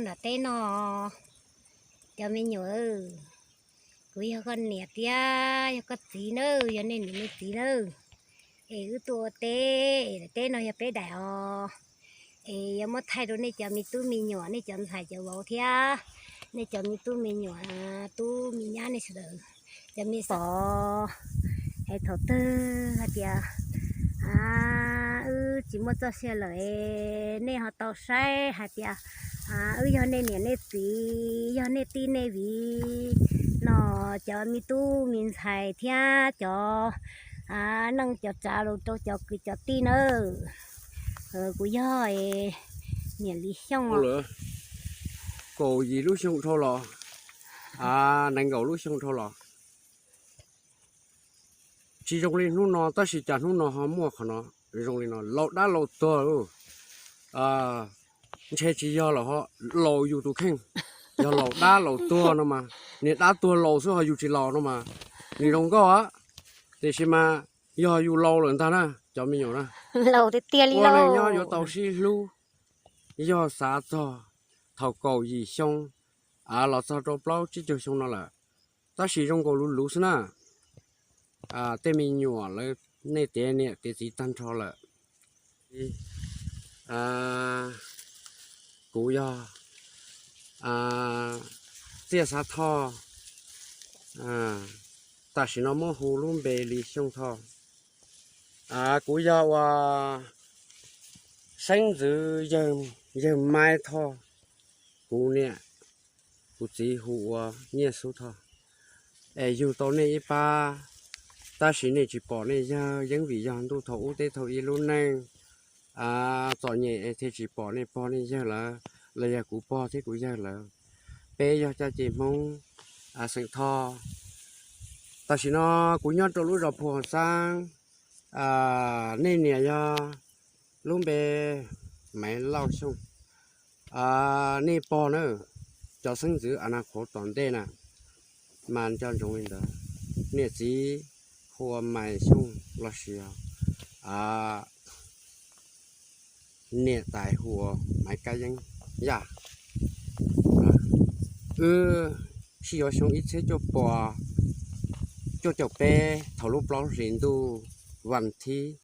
Nram teb no, cov me nyuam, kuv yog koj niam thiab yog koj txiv nawb, yog nej niam nej txiv nawb. Es wb tuaj ua teb, es teb no yog peb daim os. Es yuav muab thaij rau nej cov me tub me nyuam, nej cov ntxhais cov vauv thiab nej cov me tub me nyuam, tub me nyab nej sawv daws, cov me pom. Es thaum twg hais tias wb tsis muaj txoj sia lawm, nej ho tau saib hais tias wb yog nej niam nej txiv, yog nej tij nej viv no, cov me tub me ntxhais thiab cov neej cov tsav los rau cov kwv cov tij nawb. Kuv yog niam Lis Xyooj lawm, kaum yim lub xyoo dhau los, nees nkaum lub xyoo dhau los. Tsis zoo li hnub no, tab sis cas hnub no ho muaj qhov no zoo li no, laus dab laus tuag. Ntshe tsis yog laus ho, laus yus tus kheej, yog laus dab laus tuag no mas, niag dab tuag laus xwb ho yus tsis laus no mas, nws zoo nkauj. Tiam sis mas yog yus laus lawm ntag na cov me nyuam na. Ua neeg nyob yuav tau sib hlub, yog xav txog thaum kaum yim xyoo los txog rau plaub tsib caug xyoo no lawm, tab sis zoo nkaus luv luv xwb na. Tej me nyuam lawv, nej tiav niam tiav txiv tag nrho lawm. Kuv yog Txiaj Xav Thoj, tam sim no muab hu lub npe Lis Xyooj Thoj. Kuv yog ua xeeb ntxwv yawg Maiv Thoj, kuv niam kuv txiv hu ua Nyiaj Xub Thoj. Es yug tau nej ib pab, tab sis nej tsis pom nej yawg, yeej vim yog ntuj thaum ub teb thaum ub lub neej txom nyem es thiaj tsis pom nej pog nej yawg lawm, los yog kuv pog thiab kuv yawg lawm. Peb yog caj ces Hmoob xeem Thoj. Tam sim no kuv nyob rau lub zos Phu Hoo Xaab, nej niam yog lub npe Maiv Lauj Xyooj. Nej pog na, cov xeeb ntxwv a na qhuav tom ntej na, mas nco ntsoov li ntawd. Niam txiv hu ua Maiv Xyooj los sis niam tais hu ua Maiv Kab Yeeb Yaj. Wb sib yuav xyoo ib txhiab cuaj pua cuaj caum peb thaum lub plaub hlis ntuj vas thib